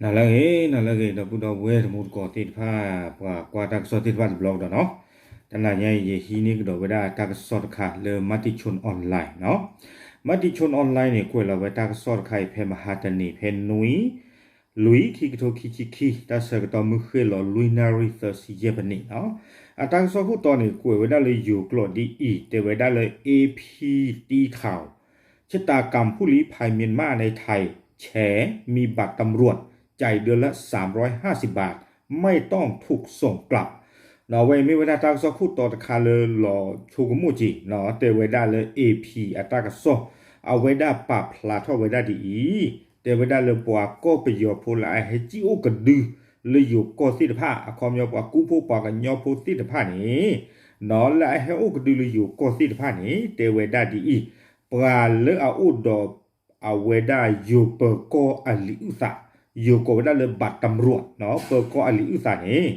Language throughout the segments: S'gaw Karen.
နၤလၢအဂ့ၤ နၤလၢအဂ့ၤ ဒီပုၢ်ဒီဝဲၢ်တံၤသကိးသ့ၣ်တဖၣ် ပှၤကွၢ်တၢ်ကစီၣ်သ့ၣ်တဖၣ်တဘျီကဒီးနီၤ, တနၤညါအံၤ ယဟံးန့ၢ်ကဒီးဝဲဒၣ်တၢ်ကစီၣ်တခါလၢ Matichon Online နီၤ, Matichon Online န့ၣ် ကွဲးလီၤဝဲတၢ်ကစီၣ်တခါအံၤ ဖဲမဟါတနံၤ ဖဲနွံ လွံၢ် ခံကထိခံဆံခံ တၢ်ဆၢကတီၢ်မုၢ်ဃ့ၢ်လီၤ လွံၢ်နၣ်ရံၣ်သၢဆံယဲၢ်ပနံးနီၤ, အတၢ်ကစီၣ်ခိၣ်တီန့ၣ် ကွဲးဝဲဒၣ်လၢယိၤကျိာ်ဒ်အံၤ တဲဝဲဒၣ်လၢ AP တီးထီၣ် ชะตากรรมผู้ลี้ภัยเมียนมาในไทย แชร์มีบัตรตำรวจจ่ายเดือนละสามร้อยห้าสิบบาท ไม่ต้องถูกส่งกลับ အဝဲအံၤမ့ၢ်ဝဲဒၣ်တၢ်ကစီၣ်ခိၣ်တီတခါလၢလီၤဆိကမိၣ်က့ၤနီၤ, တဲဝဲဒၣ်လၢ AP အတၢ်ကစီၣ် အဝဲဒၣ်ပာ်ဖျါထီၣ်ဝဲဒၣ်ဒ်အံၤ, တဲဝဲဒၣ်လၢပှၤကီၢ်ပယီၤဖိလၢအဟဲစံၣ်အိၣ်ကဒုလၢယိၤကီၢ်သ့ၣ်တဖၣ် အခီပညီပှၤကူဖိပှၤကညီဖိသ့ၣ်တဖၣ်န့ၣ်နီၤ, လၢအဟဲအိၣ်ကဒုလၢယိၤကီၢ်သ့ၣ်တဖၣ်န့ၣ် တဲဝဲဒၣ်ဒ်အံၤ, ပှၤလၢအအိၣ်ဒီး အဝဲဒၣ်ယိၤပၢၤကီၢ်အလံာ်အုၣ်သး, ယိၤကိးဝဲဒၣ်လၢ บัตรตำรวจနီၤ, ပၢၤကီၢ်အလံာ်အုၣ်သးန့ၣ်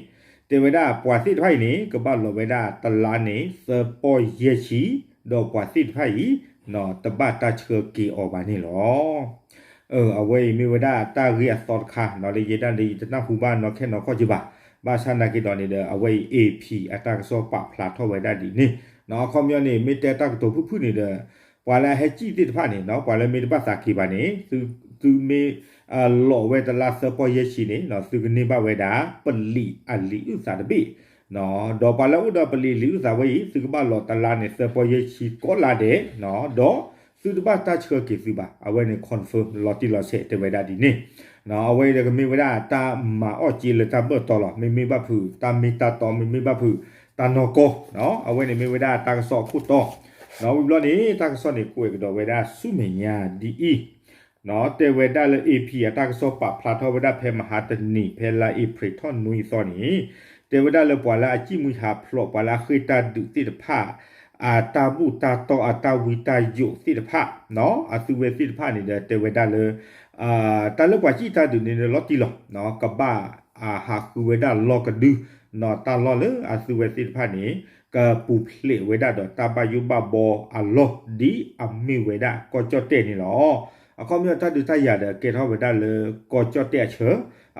တဲဝဲဒၣ်ပှၤသ့ၣ်တဖၣ်အံၤန့ၣ် ကဘၣ်လီၤဝဲဒၣ်တလါန့ၣ် သၢပီၢ်ယဲၢ်ဆံ, ဒီးပှၤသ့ၣ်တဖၣ်အံၤ တဘၣ်တၢ်ဆှၢက့ၤအီၤဘၣ်န့ၣ်လီၤ. အဝဲအံၤမ့ၢ်ဝဲဒၣ်တၢ်ဂ့ၢ်အသီတခါနီၤ, လၢယဲဒၣ်ဒီးယတနၢ်ဟူဘၣ်နီၢ်ခဲနီၢ်ခီၣ်က့ဘၣ်, ဘၣ်ဆၣ်နာ်က့ဒီးန့ၣ်ဒီး အဝဲအံၤ AP အတၢ်ကစီၣ်ပာ်ဖျါထီၣ်ဝဲဒၣ်ဒ်န့ၣ်နီၤ, အခီပညီန့ၣ် မ့ၢ်တဲတၢ်ကတိၤဖုၣ်ဖုၣ်န့ၣ်ဒီး ပှၤလၢအဟဲစံၣ်သ့ၣ်တဖၣ်န့ၣ်နီၤ, ပှၤလၢမ့ၢ်တဘၣ်သးက့ၤဘၣ်န့ၣ် သုမ့ၢ် လီၤဝဲတလါသၢပီၢ်ယဲၢ်ဆံန့ၣ်နီၤ, သုကန့ၢ်ဘၣ်ဝဲဒၣ် ပလံာ်အလံာ်အုၣ်သးတဘ့ၣ်နီၤ, ဒီးပှၤလၢအအိၣ်ဒီးပလံာ်လံာ်အုၣ်သးဝဲအံၤ သုကဘၣ်လီၤတလါန့ၣ် သၢပီၢ်ယဲၢ်ဆံကိးလါဒဲးနီၤ, ဒီးသုတဘၣ်တၢ်ဆှၢက့ၤသုဘၣ်, အဝဲန့ၣ် confirm လီၤတံၢ်လီၤဆဲးတဲဝဲဒၣ်ဒ်န့ၣ်နီၤ, အဝဲအံၤဒီးကမ့ၢ်ဝဲဒၣ်တၢ်မၤအီၣ်က့လၢတၢ်ဘၢၣ်တီလီၤ, မ့မ့ၢ်ဘၣ်ဖုးတၢ်မ့ၢ်တၢ်တီ မ့မ့ၢ်ဘၣ်ဖုးတၢ်နီၢ်ကီၢ်နီၤ, အဝဲန့ၣ်မ့ၢ်ဝဲဒၣ်တၢ်ကစီၣ်အခိၣ်တီနီၤ, ဝံၤဘျီန့ၣ် တၢ်ကစီၣ်န့ၣ်ကွဲးကဒီးဝဲဒၣ်ဆူမဲာ်ညါဒ်အံၤ တဲဝဲဒၣ်လၢ AP အတၢ်ကစီၣ်ပာ်ဖျါထီၣ်ဝဲဒၣ်ဖဲမဟါတနံၤ ဖဲလါအ့ဖြ့ၣ်ထီၣ်နွံသီန့ၣ် တဲဝဲဒၣ်လၢပှၤလၢအစံၣ်မှံဟးဖျိး ပှၤလၢအဃ့ၢ်တၢ်ဒုးသ့ၣ်တဖၣ် အတၢ်ဘူၣ်တၢ်တီၢ်အတၢ်ဝံတၢ်ယိးသ့ၣ်တဖၣ်နီၤ, အသုဝဲသ့ၣ်တဖၣ်န့ၣ်ဒီးတဲဝဲဒၣ်လၢ တၢ်လၢပှၤစံၣ်တၢ်ဒုးန့ၣ်လီၤတံၢ်လီၤ, ကဘၣ်ဟးဃုဝဲဒၣ်လီၢ်ကဒုနီၤ, တၢ်လီၢ်လၢအသုဝဲသ့ၣ်တဖၣ်န့ၣ် ကပူၤဖျဲးဝဲဒၣ်ဒီးတၢ်ဘၣ်ယိၣ်ဘၣ်ဘီအလီၢ် ဒ်အမ့ၢ်ဝဲဒၣ်ကီၢ်ကၠီၣ်တဲၣ်န့ၣ်လီၤ. အခီပညီတၢ်ဒုးတၢ်ယၤဒီးကဲထီၣ်ဝဲဒၣ်လၢကီၢ်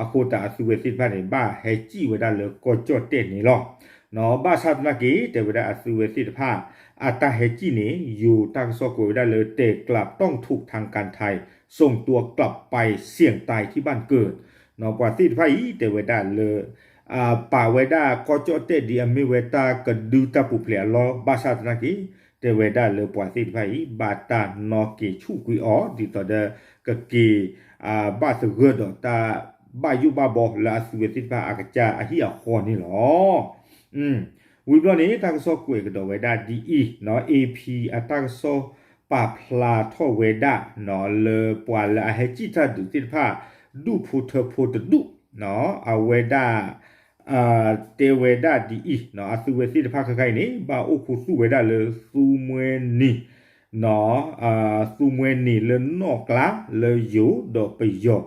ကၠီၣ်တဲၣ်အဆၢ, အဃိသတးအသုဝဲသ့ၣ်တဖၣ်န့ၣ် ဘၣ်ဟဲစံၣ်ဝဲဒၣ်လၢကီၢ်ကၠီၣ်တဲၣ်န့ၣ်လီၤ. ဘၣ်ဆၣ်သနာ်က့ တဲဝဲဒၣ်အသုဝဲသ့ၣ်တဖၣ် အတၢ်ဟဲစံၣ်န့ၣ် ယိၤတၢ်ကစီၣ်ကွဲးဝဲဒၣ်လၢ แต่กลับต้องถูกทางการไทยส่งตัวกลับไปเสี่ยงตายที่บ้านเกิดနီၤ, ပှၤသ့ၣ်တဖၣ်အံၤ တဲဝဲဒၣ်လၢ ပာ်ဝဲဒၣ်ကီၢ်ကၠီၣ်တဲၣ်ဒ်အမ့ၢ်ဝဲတၢ်ကဒုတၢ်ပူၤဖျဲးအလီၢ်, ဘၣ်ဆၣ်သနာ်က့ တဲဝဲဒၣ်လၢပှၤသ့ၣ်တဖၣ်အံၤ ဘၣ်တၢ်နီၣ်က့ၤဆူၣ်ကွံာ်အီၤ ဒ်သိးဒီး ကက့ၤ ဘၣ်သဂၢၢ်ဒီးတၢ်ဘၣ်ယိၣ်ဘၣ်ဘီလၢအသုဝဲသ့ၣ်တဖၣ်အကစၢ်အဟံၣ်အဃီန့ၣ်လီၤ. ဝံၤဘျီန့ၣ် တၢ်ကစီၣ်ကွဲးကဒီးဝဲဒၣ်ဒ်အံၤနီၤ, AP အတၢ်ကစီၣ်ပာ်ဖျါထီၣ်ဝဲဒၣ်နီၤ လၢပှၤလၢအဟဲစံၣ်တၢ်ဒုးသ့ၣ်တဖၣ် ဒူၣ်ဖိထၢဖိတဒူၣ်နီၤ, အဝဲဒၣ် တဲဝဲဒၣ်ဒ်အံၤ, အသုဝဲသ့ၣ်တဖၣ်ခဲခါအံၤန့ၣ် ဘၣ်အိၣ်ခူသူၣ်ဝဲဒၣ်လၢသူမှဲနံၤ သူမှဲနံၤလၢနီၣ်ကျါ လၢယိၤဒီးပယီၤ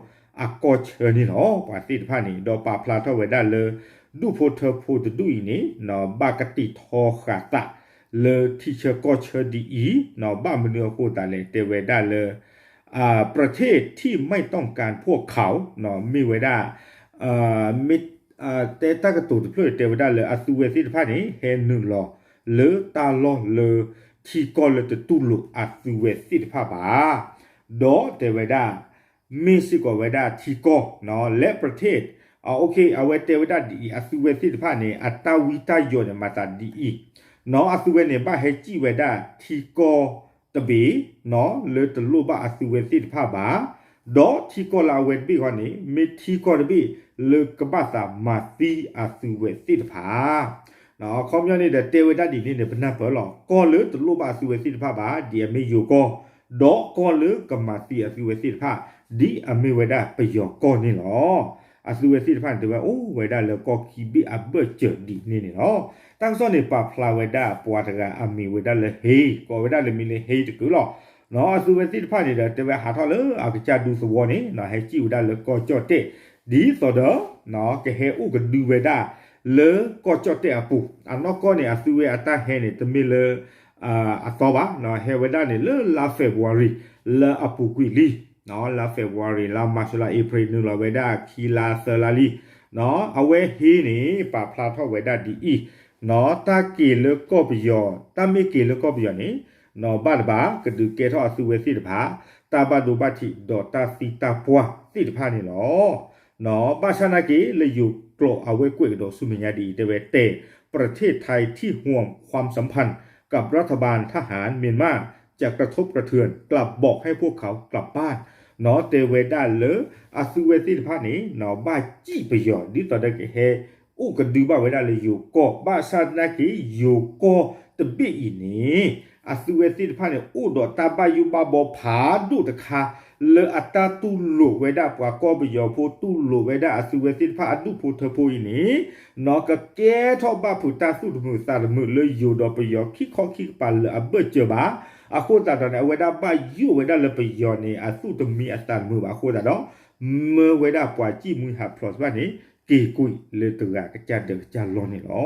အကီၢ်ဆၢန့ၣ်လီၤ. ပှၤသ့ၣ်တဖၣ်န့ၣ် ဒီးပာ်ဖျါထီၣ်ဝဲဒၣ်လၢ ဒူၣ်ဖိထၢဖိတဒူၣ်အံၤန့ၣ် ဘၣ်ကတံာ်ထီဃာ်သးလၢထံဆၢကီၢ်ဆၢဒ်အံၤ, ဘၣ်မနုၤအဃိသတးလဲၣ် တဲဝဲဒၣ်လၢ ประเทศที่ไม่ต้องการพวกเขา မ့ၢ်ဝဲဒၣ် မ့ၢ် တဲတၢ်ကတိၤတဖျၢၣ် တဲဝဲဒၣ်လၢအသုဝဲသ့ၣ်တဖၣ်န့ၣ် ဟဲနုာ်လီၤလၢတၢ်လီၢ်လၢထံကီၢ်လၢတတူၢ်လိာ်အသုဝဲသ့ၣ်တဖၣ်ဘၣ်, ဒီးတဲဝဲဒၣ် မ့ၢ်စ့ၢ်ကီးဝဲဒၣ်ထံကီၢ် လၢ ประเทศ အဝဲတဲဝဲဒၣ်ဒ်အံၤ အသုဝဲသ့ၣ်တဖၣ်န့ၣ် အတၢ်ဝံတၢ်ယိးန့ၣ် မၤသးဒ်အံၤ နီၤ အသုဝဲန့ၣ် ဘၣ်ဟဲစံၣ်ဝဲဒၣ်ထံကီၢ်တဘ့ၣ်နီၤ လၢတလိၣ်ဘၣ်အသုဝဲသ့ၣ်တဖၣ်ဘၣ်, ဒီးထံကီၢ်လၢအဝဲတဘ့ၣ်ဃီန့ၣ် မ့ၢ်ထံကီၢ်တဘ့ၣ်လၢကဘၣ်သးမၤသံအသုဝဲသ့ၣ်တဖၣ် အခီပညီန့ၣ်ဒီးတဲဝဲဒၣ်ဒ်န့ၣ်န့ၣ် ပနၢ်ပၢၢ်လီၤ ကီၢ်လၢတလိၣ်ဘၣ်အသုဝဲသ့ၣ်တဖၣ်ဘၣ် ဒ်အမ့ၢ်ယိၤကီၢ်, ဒီးကီၢ်လၢကမၤသံအသုဝဲသ့ၣ်တဖၣ် ဒ်အမ့ၢ်ဝဲဒၣ်ပယီၤကီၢ်န့ၣ်လီၤ. အသုဝဲသ့ၣ်တဖၣ်န့ၣ် တဲဝဲအိၣ်ဝဲဒၣ်လၢကီၢ်ခံဘ့ၣ်အဘၢၣ်စၢၤဒ်န့ၣ်န့ၣ်လီၤ. တၢ်ကစီၣ်န့ၣ် ပာ်ဖျါဝဲဒၣ်ပှၤတဂၤအမံၤဝဲဒၣ်လၢ ဟ့ ကိးဝဲဒၣ်လၢမံၤလၢ ဟ့ တကုာ်လီၤ. နီၤ အသုဝဲသ့ၣ်တဖၣ်န့ၣ်ဒီး တဲဝဲဟးထီၣ်လၢအကစၢ်ဒူသဝီန့ၣ် ဟဲစံၣ်ဝဲဒၣ်လၢကီၢ်ကၠီၣ်တဲၣ် ဒ်သိးဒီး ကဟဲအိၣ်ကဒုဝဲဒၣ်လၢကီၢ်ကၠီၣ်တဲၣ်အပူၤ, အနီၢ်ကီၢ်န့ၣ် အသုဝဲအတၢ်ဟဲန့ၣ် တမ့ၢ်လၢ အသီဘၣ်, ဟဲဝဲဒၣ်န့ၣ်လၢလါ February လၢအပူၤကွံာ်လံ လါ February လါ March လါ April နုာ်လီၤဝဲဒၣ်ခံလါသၢလါလံ, အဝဲဟ့ၣ်န့ၣ် ပာ်ဖျါထီၣ်ဝဲဒၣ်ဒ်အံၤ, တၢ်က့ၤလၢကီၢ်ပယီၤ တၢ်မ့ၢ်က့ၤလၢကီၢ်ပယီၤန့ၣ် ဘၣ်တဘၣ် ကဒုးကဲထီၣ်အသုဝဲသ့ၣ်တဖၣ် တၢ်ဘၣ်ဒိဘၣ်ထံးဒီးတၢ်သံတၢ်ပှၢ်သ့ၣ်တဖၣ်န့ၣ်လီၤ. ဘၣ်ဆၣ်နာ်က့ လၢယိၤကျိာ်အဝဲကွဲးကဒီးဆူမဲာ်ညါဒ်အံၤ တဲဝဲ แต่ประเทศไทยที่ห่วงความสัมพันธ์กับรัฐบาลทหารเมียนมาจะกระทบกระเทือน กลับบอกให้พวกเขากลับบ้าน တဲဝဲဒၣ်လၢ အသုဝဲသ့ၣ်တဖၣ်န့ၣ် ဘၣ်စံၣ်ပယီၤ ဒ်သိးဒီးကဟဲ အိၣ်ကဒုဘၣ်ဝဲဒၣ်လၢယိၤကီၢ် ဘၣ်ဆၣ်သနာ်က့ ယိၤကီၢ်တဘ့ၣ်အံၤန့ၣ် အသုဝဲသ့ၣ်တဖၣ်န့ၣ် အိၣ်ဒီးတၢ်ဘၣ်ယိၣ်ဘၣ်ဘီဖးဒိၣ်တခါ လၢအတၢ်တူၢ်လိာ်ဝဲဒၣ်ပှၤကီၢ်ပယီၤဖိ တူၢ်လိာ်ဝဲဒၣ်အသုဝဲသ့ၣ်တဖၣ်အဒူၣ်ဖိထၢဖိအံၤန့ၣ် ကကဲထီၣ်ဘၣ်ဖုးတၢ်သူၣ်တမုာ်သးတမုာ်လၢယိၤဒီးပယီၤခံခီခံကပၤလၢအဘၢၣ်စၢၤဘၣ်. အဃိသတးဒီးန့ၣ် အဝဲဒၣ်ဘၣ်ယိၣ်ဝဲဒၣ်လၢပယီၤန့ၣ် အသူၣ်တမံအသးတမုာ်ဘၣ်အဃိသတးဒီး မၢဝဲဒၣ်ပှၤစံၣ်မှံဟးဖျိးသ့ၣ်တဖၣ်န့ၣ် က့ၤကွံာ်လၢတဂၤကစၢ်ဒၢးကစၢ်လီၢ်န့ၣ်လီၤ.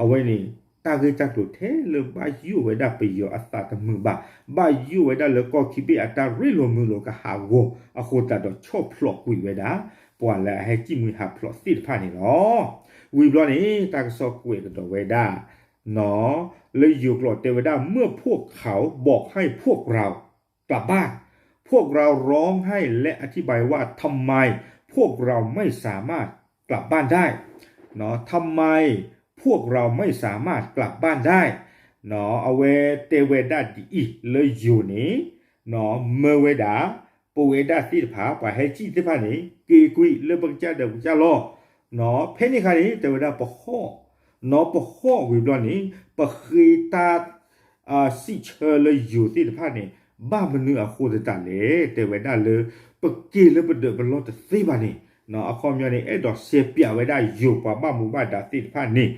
အဝဲန့ၣ် တၢ်ဂ့ၢ်တၢ်ကျိၤထဲလၢဘၣ်ယိၣ်ဝဲဒၣ်ပယီၤအသးတမုာ်ဘၣ်, ဘၣ်ယိၣ်ဝဲဒၣ်လၢကီၢ်ခံဘ့ၣ်အတၢ်ရ့လိာ်မုာ်လိာ်ကဟးဂီၤအဃိသတးဒီး ဆီၣ်ဖျိးကွံာ်ဝဲဒၣ် ပှၤလၢအဟဲစံၣ်မှံဟးဖျိးသ့ၣ်တဖၣ်န့ၣ်လီၤ. ဝံၤဘျီန့ၣ် တၢ်ကစီၣ်ကွဲးကဒီးဝဲဒၣ် လၢယိၤကျိာ်တဲဝဲဒၣ် เมื่อพวกเขาบอกให้พวกเรากลับบ้าน พวกเราร้องไห้และอธิบายว่าทำไมพวกเราไม่สามารถกลับบ้านได้ ทำไมพวกเราไม่สามารถกลับบ้านได้ အဝဲတဲဝဲဒၣ်ဒ်အံၤ လၢယိၤန့ၣ် မၢဝဲဒၣ် ပဝဲဒၣ်သ့ၣ်တဖၣ် ပှၤဟဲစံၣ်သ့ၣ်တဖၣ်န့ၣ် က့ၤကွံာ်လၢပကစၢ်ဒၢးပကစၢ်လီၢ် ဖဲန့ၣ်အခါန့ၣ် တဲဝဲဒၣ်ပဟီၣ် နီၢ်ပဟီၣ်ဝံၤဘျီန့ၣ် ပဃ့တၢ် စံးဆၢလၢယိၤသ့ၣ်တဖၣ်န့ၣ် ဘၣ်မနုၤအဃိသတးလဲၣ် တဲဝဲဒၣ်လၢ ပက့ၤလၢပဒၢးပလီၢ်တသ့ဘၣ်န့ၣ် အခီပညီန့ၣ် အဲၣ်ဒိးရှဲပၠးဝဲဒၣ်ယိၤပှၤဘၣ်မူဘၣ်ဒါသ့ၣ်တဖၣ်န့ၣ်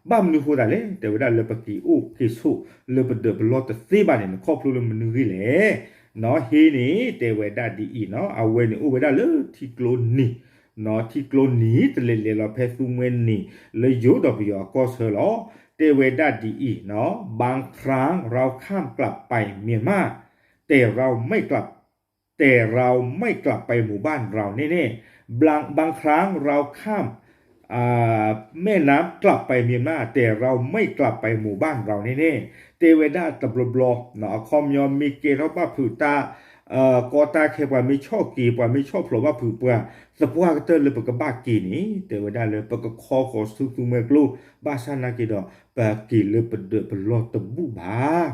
ဘၣ်မနုၤဃိသတးလဲၣ် တဲဝဲဒၣ်လၢပက့ၤအိၣ်က့ၤဆိးလၢပဒၢးပလီၢ်တသ့ဘၣ်န့ၣ် ခီဖျိလၢမနုၤဂ့ၢ်လဲၣ် နီၢ်ဟ့ၣ်န့ၣ် တဲဝဲဒၣ်ဒ်အံၤနီၢ် အဝဲန့ၣ်အိၣ်ဝဲဒၣ်လၢထံကျိနံၤ နီၢ်ထံကျိနံၤ တလဲၤလဲၤလီၤဖဲသူမှဲနံၤ လၢယိၤဒီးပယီၤအကီၢ်ဆၢလီၤ တဲဝဲဒၣ်ဒ်အံၤနီၢ် บางครั้งเราข้ามกลับไปเมียนมาแต่เราไม่กลับ แต่เราไม่กลับไปหมู่บ้านเราแน่ๆ บางบางครั้งเราข้ามอ่าแม่น้ำกลับไปเมียนมาแต่เราไม่กลับไปหมู่บ้านเราแน่ๆ တဲဝဲဒၣ်တဘျီဘျီ အခီပညီမ့ၢ်ကဲထီၣ်ဘၣ်ဖုးတၢ် ကီတၢ်ခဲ ပှၤမ့ၢ်ဆီၣ်က့ၤ ပှၤမ့ၢ်ဆီၣ်ဖျိးဘၣ်ဖုးပှၤ သပှၢ်ကတၢၢ်လၢပကဘၣ်က့ၤန့ၣ် တဲဝဲဒၣ်လၢပကခီဃီၤဆူသူမှဲကျိ ဘၣ်ဆၣ်သနာ်က့ဒီး ပက့ၤလၢပဒၢးပလီၢ်တဘူၣ်ဘၣ်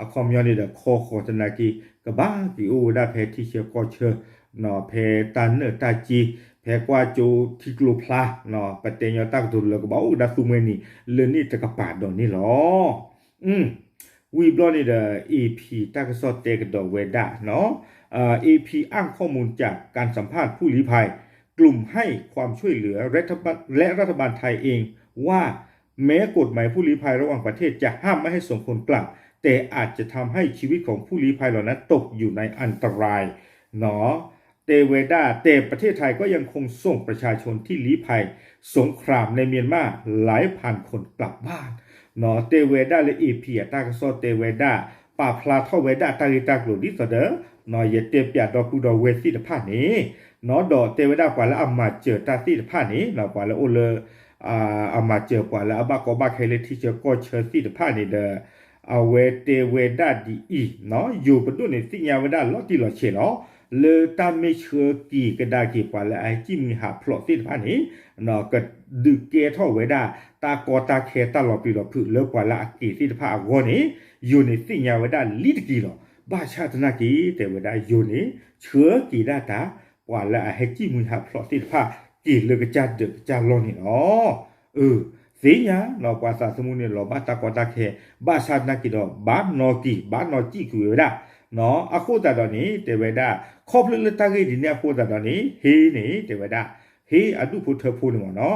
အခီပညီန့ၣ်ဒီး ခီဃီၤသနာ်က့ ကဘၣ်က့ၤအိၣ်ဝဲဒၣ်ဖဲထံဆၢကီၢ်ဆၢ ဖဲတၢ်နၢၣ်တၢ်စ့ ဖဲကွၢ်ကၠိထံကျိဖျါ ပတဲညီတၢ်ကတိၤလၢကဘၣ်အိၣ်ဝဲဒၣ်သူမှဲနံၤ လၢန့ၣ်တကပၤဒီးန့ၣ်လီၤ. ဝံၤဘျီန့ၣ်ဒီး AP တၢ်ကစီၣ်တဲကဒီးဝဲဒၣ် AP อ้างข้อมูลจากการสัมภาษณ์ผู้ลี้ภัย กลุ่มให้ความช่วยเหลือรัฐบาลและรัฐบาลไทยเองว่า แม้กฎหมายผู้ลี้ภัยระหว่างประเทศจะห้ามไม่ให้ส่งคนกลับ แต่อาจจะทำให้ชีวิตของผู้ลี้ภัยเหล่านั้นตกอยู่ในอันตราย เนาะ တဲဝဲဒၣ် แต่ประเทศไทยก็ยังคงส่งประชาชนที่ลี้ภัยสงครามในเมียนมาหลายพันคนกลับบ้าน เนาะ တဲဝဲဒၣ်လၢ AP အတၢ်ကစီၣ်တဲဝဲဒၣ် ပာ်ဖျါထီၣ်ဝဲဒၣ်တၢ်ဂ့ၢ်တၢ်ကျိၤဒ်သိးဒီး เนาะ ယတဲပၠးဒီပုၢ်ဒီဝဲၢ်သ့ၣ်တဖၣ်န့ၣ် เนาะ ဒီးတဲဝဲဒၣ်ပှၤလၢအမၤစၢၤတၢ်သ့ၣ်တဖၣ်န့ၣ် เนาะ ပှၤလၢအိၣ်လၢ အမၤစၢၤပှၤလၢအဘၣ်ကီဘၣ်ခဲလၢထံဆၢကီၢ်ဆၢသ့ၣ်တဖၣ်န့ၣ်ဒီး အဝဲတဲဝဲဒၣ်ဒ်အံၤ เนาะ ယိၤပဒိၣ်န့ၣ်သ့ၣ်ညါဝဲဒၣ်လီၤတံၢ်လီၤဆဲးလီၤ လၢတၢ်မ့ၢ်ဆှၢက့ၤကဒါက့ၤပှၤလၢအဟဲစံၣ်မှံဟးဖျိးသ့ၣ်တဖၣ်န့ၣ် เนาะ ကဒုးကဲထီၣ်ဝဲဒၣ် တၢ်ကီတၢ်ခဲတၢ်လီၤပျံၤလီၤဖုးလၢပှၤလၢအက့ၤသ့ၣ်တဖၣ်အဂီၢ်န့ၣ် ယိၤန့ၣ်သ့ၣ်ညါဝဲဒၣ်လံတက့ၢ်လီၤ. ဘၣ်ဆၣ်သနာ်က့ တဲဝဲဒၣ်ယိၤန့ၣ် ဆှၢက့ၤဒၣ်တၢ် ပှၤလၢအဟဲစံၣ်မှံဟးဖျိးသ့ၣ်တဖၣ် က့ၤလၢကစၢ်ဒၢးကစၢ်လီၢ်န့ၣ်လီၤ. အၢ သ့ၣ်ညါ ပှၤသးသမူန့ၣ်လီၤဘၣ်တၢ်ကီတၢ်ခဲ ဘၣ်ဆၣ်သနာ်က့ဒီး ဘၣ်နီၢ်က့ၤ ဘၣ်နီၢ်စံၣ်ကွံာ်ဝဲဒၣ် အဃိသတးဒီးန့ၣ် တဲဝဲဒၣ် ခီဖျိလၢတၢ်ဂ့ၢ်ဒ်န့ၣ်အဃိသတးဒီးန့ၣ် ဟ့ၣ်န့ၣ် တဲဝဲဒၣ် ဟ့ၣ်အဒူၣ်ဖိထၢဖိန့ၣ်မ့ၢ်နီၤ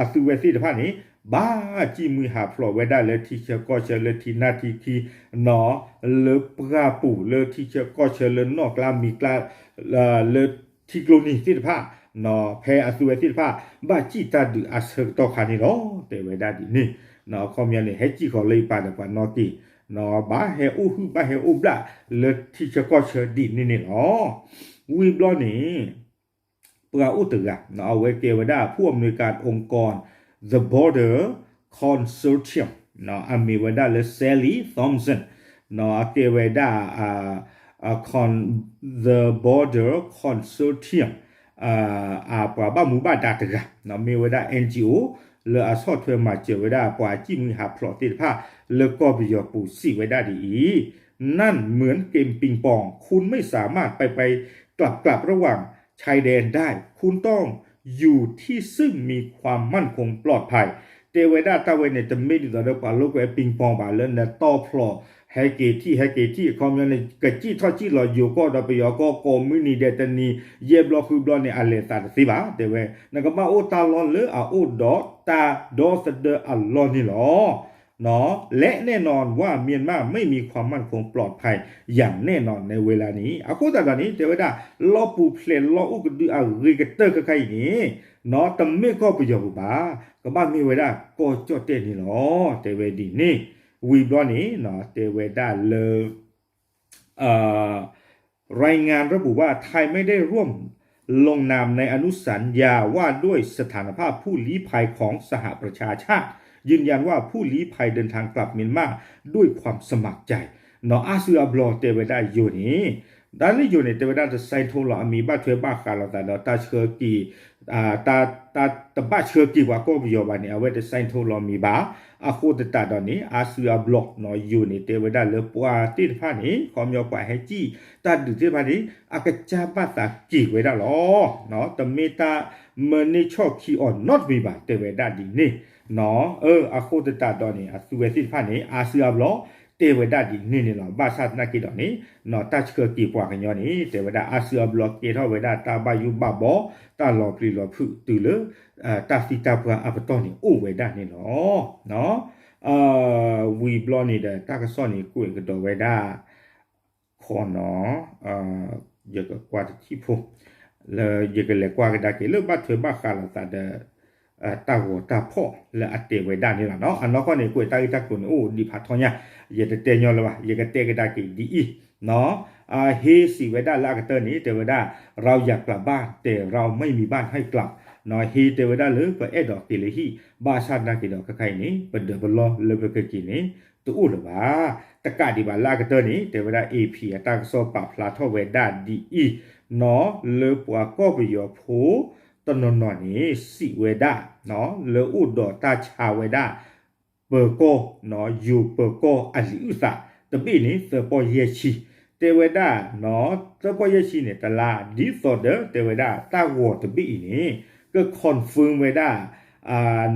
အသုဝဲသ့ၣ်တဖၣ်န့ၣ် ဘၣ်စံၣ်မှံဟးဖျိးဝဲဒၣ်လၢထံဆၢကီၢ်ဆၢ လၢထံနၢ်ထံခံနီၤ လၢပှၢ်ပူၤ လၢထံဆၢကီၢ်ဆၢ လၢနီၢ်ကျါမံၤကျါ လၢထံကျိနံၤသ့ၣ်တဖၣ် ဖဲအသုဝဲသ့ၣ်တဖၣ် ဘၣ်စံၣ်တၢ်ဒုးအဆၢကတီၢ်ခါန့ၣ်လီၤ. တဲဝဲဒၣ်ဒ်န့ၣ် အခီပညီန့ၣ် ဟဲစံၣ်ဃီၤလၢယပၢ်ဒီးပှၤနီၢ်က့ၤ ဘၣ်ဟဲအိၣ်ဟုၣ်ဘၣ်ဟဲအိၣ်ဘျၣ်လၢထံဆၢကီၢ်ဆၢဒ်န့ၣ်န့ၣ်လီၤ. ဝံၤဘျီန့ၣ် ပှၤအိၣ်တဂၤ အဝဲကဲဝဲဒၣ် ผู้อำนวยการองค์กร The Border Consortium အမ့ၢ်ဝဲဒၣ်လၢ Sally Thompson အကဲဝဲဒၣ် The Border Consortium အပှၤဘၣ်မူဘၣ်ဒါတဂၤ မ့ၢ်ဝဲဒၣ် N G O လၢအဆီၣ်ထွဲမၤစၢၤဝဲဒၣ်ပှၤစံၣ်မှံဟးဖျိးသ့ၣ်တဖၣ် လၢကီၢ်ပယီၤပူၤစံးဝဲဒၣ်ဒ်အံၤ, นั่นเหมือนเกมปิงปอง คุณไม่สามารถไปไปกลับกลับระหว่างชายแดนได้ คุณต้องอยู่ที่ซึ่งมีความมั่นคงปลอดภัย တဲဝဲဒၣ်တၢ်ဝဲန့ၣ် တမ့ၢ်ဒ်သိးဒီးပှၤလိာ်ကွဲ ping pong ဘၣ် လၢနတီၢ်ဖျိး ဟဲက့ၤထံၣ် ဟဲက့ၤထံၣ် အခီပညီန့ၣ် ကစံၣ်ထီၣ်စံၣ်လီၤ ယိၤကီၢ်ဒီးပယီၤကီၢ် ကိးမုၢ်နံၤဒဲးတနံၤ ယဲၢ်ဘျီဃုဘျီန့ၣ် အလဲၤသးတသ့ဘၣ် တဲဝဲ နကဘၣ်အိၣ်တၢ်လီၢ်လၢအအိၣ်ဒီးတၢ်ဒီသဒၢအလီၢ်န့ၣ်လီၤ. และแน่นอนว่าเมียนมาไม่มีความมั่นคงปลอดภัยอย่างแน่นอนในเวลานี้ အဃိသတးဒီးန့ၣ် တဲဝဲဒၣ် လီၢ်ပူၤဖျဲးလီၢ်အိၣ်ကဒုအဂ့ၤကတၢၢ်ခဲခါအံၤန့ၣ် တမ့ၢ်ကီၢ်ပယီၤပူၤဘၣ် ကဘၣ်မ့ၢ်ဝဲဒၣ်ကီၢ်ကၠီၣ်တဲၣ်န့ၣ်လီၤ တဲဝဲဒ်န့ၣ် ဝံၤဘျီန့ၣ် တဲဝဲဒၣ်လၢ รายงานระบุว่าไทยไม่ได้ร่วมลงนามในอนุสัญญาว่าด้วยสถานภาพผู้ลี้ภัยของสหประชาชาติ ยืนยันว่าผู้ลี้ภัยเดินทางกลับเมียนมาด้วยความสมัครใจ ဒီးအါစုအါဘျီတဲဝဲဒၣ်ယိၤန့ၣ် တၢ်လၢယိၤန့ၣ် တဲဝဲဒၣ်တစဲးထိလီၤအမံၤ ဘၣ်ထွဲဘၣ်ဃးလိာ်သးဒီးတၢ်ဆှၢက့ၤ တၢ်တဘၣ်ဆှၢက့ၤပှၤကီၢ်ပယီၤဘၣ်န့ၣ် အဝဲတစဲးထိလီၤမံၤဘၣ်. အဃိသတးဒီးန့ၣ် အါစုအါဘျီ ယိၤန့ၣ် တဲဝဲဒၣ်လၢပှၤသ့ၣ်တဖၣ်န့ၣ် ခီပညီပှၤဟဲကံၣ်တၢ်ဒုးသ့ၣ်တဖၣ်န့ၣ် အကစၢ်ဘၣ်သးက့ၤဝဲဒၣ်လီၤ. တမ့ၢ်တၢ်မၢန့ၢ်ဆီၣ်ခံအီၤနီတမံၤဘၣ် တဲဝဲဒၣ်ဒ်န့ၣ် အဃိသတးဒီးန့ၣ် အသုဝဲသ့ၣ်တဖၣ်န့ၣ် အါစုအါဘျီ တဲဝဲဒၣ်ဒ်န့ၣ်န့ၣ်လီၤ. ဘၣ်ဆၣ်သနာ်က့ဒီးန့ၣ် တၢ်ဆှၢက့ၤပှၤကညီန့ၣ် တဲဝဲဒၣ်အါစုအါဘျီကဲထီၣ်ဝဲဒၣ်တၢ်ဘၣ်ယိၣ်ဘၣ်ဘီ တၢ်လီၤပျံၤလီၤဖုးတုၤလၢ တၢ်သံတၢ်ပှၢ်အပတီၢ်န့ၣ်အိၣ်ဝဲဒၣ်န့ၣ်လီၤ. ဝံၤဘျီန့ၣ်ဒီးတၢ်ကစီၣ်န့ၣ်ကွဲးကဒီးဝဲဒၣ် ခီနီၤ ယကကွၢ်တထံၣ်ဖိ လၢယကလဲၤကွၢ်ကဒါက့ၤလၢဘၣ်ထွဲဘၣ်ဃးလိာ်သးဒီး တၢ်ဂီၤတၢ်ဖီၣ်လၢအတဲဝဲဒၣ်န့ၣ်လီၤ. အနီၢ်ကီၢ်န့ၣ် ကွဲးတၢ်ဂ့ၢ်တၢ်ကျိၤန့ၣ်အိၣ်ဒံးဖးထီညါ ယတတဲညီလၢၤဘၣ် ယကတဲကဒါက့ၤဒ်အံၤ ဟ့စံးဝဲဒၣ်လၢအကတၢၢ်န့ၣ် တဲဝဲဒၣ် เราอยากกลับบ้าน แต่เราไม่มีบ้านให้กลับ ဟ့တဲဝဲဒၣ်လၢပအဲၣ်ဒိးက့ၤလၢဟံၣ် ဘၣ်ဆၣ်သနာ်က့ဒီးခဲခါအံၤန့ၣ် ပဒၢးပလီၢ်လၢပကက့ၤန့ၣ် တအိၣ်လၢၤဘၣ်. တကးဒံးဘၣ်လၢအကတၢၢ်န့ၣ် တဲဝဲဒၣ် A P အတၢ်ကစီၣ်ပာ်ဖျါထီၣ်ဝဲဒၣ်ဒ်အံၤ လၢပှၤကီၢ်ပယီၤဖိ တနီၤနီၤန့ၣ် စံးဝဲဒၣ် လၢအိၣ်ဒီးတၢ်ဆါဝဲဒၣ် ပၢၤကီၢ် ယိၤပၢၤကီၢ်အလံာ်အုၣ်သး တဘ့ၣ်န့ၣ် သၢပီၢ်ယဲၢ်ဆံ တဲဝဲဒၣ် သၢပီၢ်ယဲၢ်ဆံန့ၣ် တလါ ဒ်သိးဒီး တဲဝဲဒၣ် တၢ်ဂီၤတဘ့ၣ်အံၤန့ၣ် က confirm ဝဲဒၣ်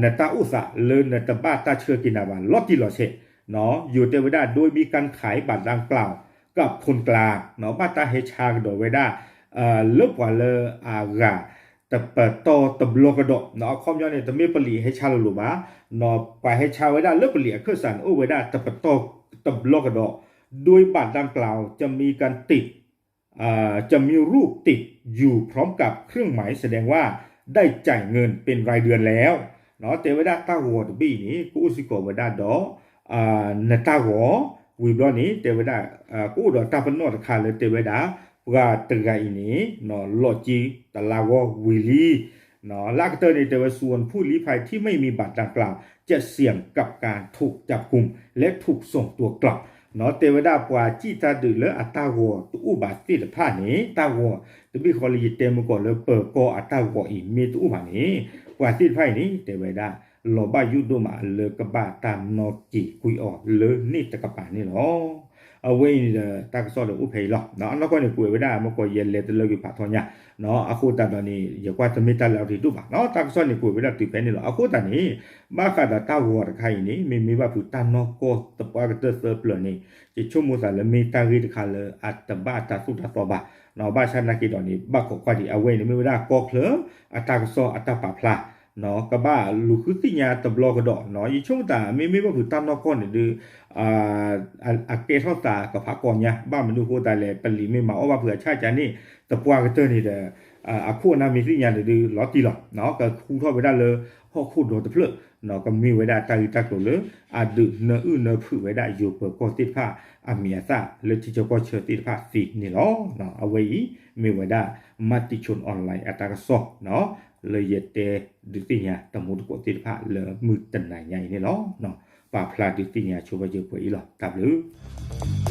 နတၢ်အိၣ်သးလၢနတဘၣ်တၢ်ဆှၢက့ၤနၤဘၣ် လီၤတံၢ်လီၤဆဲး ယိၤတဲဝဲဒၣ် โดยมีการขายบัตรดังกล่าวกับคนกลาง ဘၣ်တၢ်ဟဲဆါကဒီးဝဲဒၣ် လၢပှၤလၢအဂၤ တပတီၢ်တဘျီကဒီး အခီပညီန့ၣ် တမ့ၢ်ပလံာ်ဟဲဆါလိၤလိၤဘၣ် ပှၤဟဲဆါဝဲဒၣ်လၢပလံာ်အခၢၣ်စးန့ၣ် အိၣ်ဝဲဒၣ် တပတီၢ်တဘျီကဒီး โดยบัตรดังกล่าวจะมีการติด จะมีรูปติดอยู่พร้อมกับเครื่องหมายแสดงว่าได้จ่ายเงินเป็นรายเดือนแล้ว တဲဝဲဒၣ်တၢ်ဂီၤတဘ့ၣ်အံၤန့ၣ် ကအိၣ်စ့ၢ်ကီးဝဲဒၣ်ဒီး နတၢ်ဂီၤ ဝံၤဘျီန့ၣ် တဲဝဲဒၣ် ကအိၣ်ဒီးတၢ်ပနီၣ်တခါလၢတဲဝဲဒၣ် ပှၤတဂၤအံၤန့ၣ် လီၤက့တလါဂီၢ်ဝံၤလံ လၢအကတၢၢ်န့ၣ် တဲဝဲ ส่วนผู้ลี้ภัยที่ไม่มีบัตรดังกล่าวจะเสี่ยงกับการถูกจับกุมและถูกส่งตัวกลับ တဲဝဲဒၣ်ပှၤစံၣ်တၢ်ဒုးလၢအတၢ်ဂီၤတအိၣ်ဘၣ်သ့ၣ်တဖၣ်န့ၣ် တၢ်ဂီၤတဘ့ၣ်ဃီလၢယတဲမုၢ်ကီးလၢပၢၤကီၢ်အတၢ်ဂီၤအံၤမ့ၢ်တအိၣ်ဘၣ်န့ၣ် ပှၤသ့ၣ်တဖၣ်အံၤန့ၣ် တဲဝဲဒၣ် လီၤဘၣ်ယိၣ်ဒိၣ်မးလၢကဘၣ်တၢ်နီၣ်က့ၤကွံာ်အီၤလၢန့ၣ်တကပၤန့ၣ်လီၤ. အဝဲအံၤန့ၣ်ဒီး တၢ်ကစီၣ်န့ၣ်အိၣ်ဖဲအံၤလီၤ. အနီၢ်ကီၢ်န့ၣ် ကွဲးဝဲဒၣ်မုၢ်ကီးယဲလဲၤတလၢကွံာ်ဖးထီညါ အဃိသတးဒီးန့ၣ် ယကွၢ်တမ့ၢ်တၢ်လၢအရ့ဒိၣ်ဘၣ် တၢ်ကစီၣ်န့ၣ် ကွဲးဝဲဒၣ်တုၤဖဲန့ၣ်လီၤ. အဃိသတးန့ၣ် ဘၣ်ဃးဒီးတၢ်ဂီၤတခါအံၤန့ၣ် မ့မ့ၢ်ဘၣ်ဖုးတၢ်နီၢ်ကီၢ်သပှၢ်ကတၢၢ်သၢပျၢၤန့ၣ် ယဆိကမိၣ်သးလၢမ့ၢ်တၢ်ဂ့ၢ်တခါလၢအတဘၣ်တၢ်သိၣ်တၢ်သီဘၣ် ဘၣ်ဆၣ်သနာ်က့ဒီးန့ၣ် ဘၣ်ခိးကွၢ်ဒံး အဝဲအံၤန့ၣ် မ့ၢ်ဝဲဒၣ်ကီၢ်ချၢအတၢ်ကစီၣ်အတၢ်ပာ်ဖျါ ကဘၣ်လူၤဃုသ့ၣ်ညါတဘျီကဒီး ယဆိကမိၣ်သး မ့မ့ၢ်ဘၣ်ဖုးတၢ်နီၢ်ကီၢ်န့ၣ်ဒုး အကဲထီၣ်သးကဖးကီညါ ဘၣ်မနုၤအဃိသတးလဲၣ် ပလံာ်မ့ၢ်မၤအီၣ်ဘၣ်ဖုးအဆၣ်ကန့ၣ် သပှၢ်ကတၢၢ်န့ၣ်ဒီး အခိၣ်အနၢ်မ့ၢ်သ့ၣ်ညါန့ၣ်ဒုး လီၤတံၢ်လီၤ ကဃူထီၣ်ဝဲဒၣ်လၢဟီၣ်ခိၣ်ဒီတဖျၢၣ် ကမ့ၢ်ဝဲဒၣ်တၢ်ဂ့ၢ်တၢ်ကျိၤလၢ အဒုးနၢအုၣ်နၢဖုးဝဲဒၣ်ယိၤပၢၤကီၢ်သ့ၣ်တဖၣ် အမံၤအသၣ်လၢထံဆၢကီၢ်ဆၢသ့ၣ်တဖၣ်သ့န့ၣ်လီၤ. အဝဲအံၤ မ့ၢ်ဝဲဒၣ် မၤတံၣ်ဆိ online အတၢ်ကစီၣ် လၢယတဲဒုးသ့ၣ်ညါတမူတကိးသ့ၣ်တဖၣ်လၢမုၢ်တနၤညါအံၤန့ၣ်လီၤ. ပာ်ဖျါဒုးသ့ၣ်ညါဆိဝဲယိၤပှဲၤအံၤလီၤ. တၢ်ဘျုး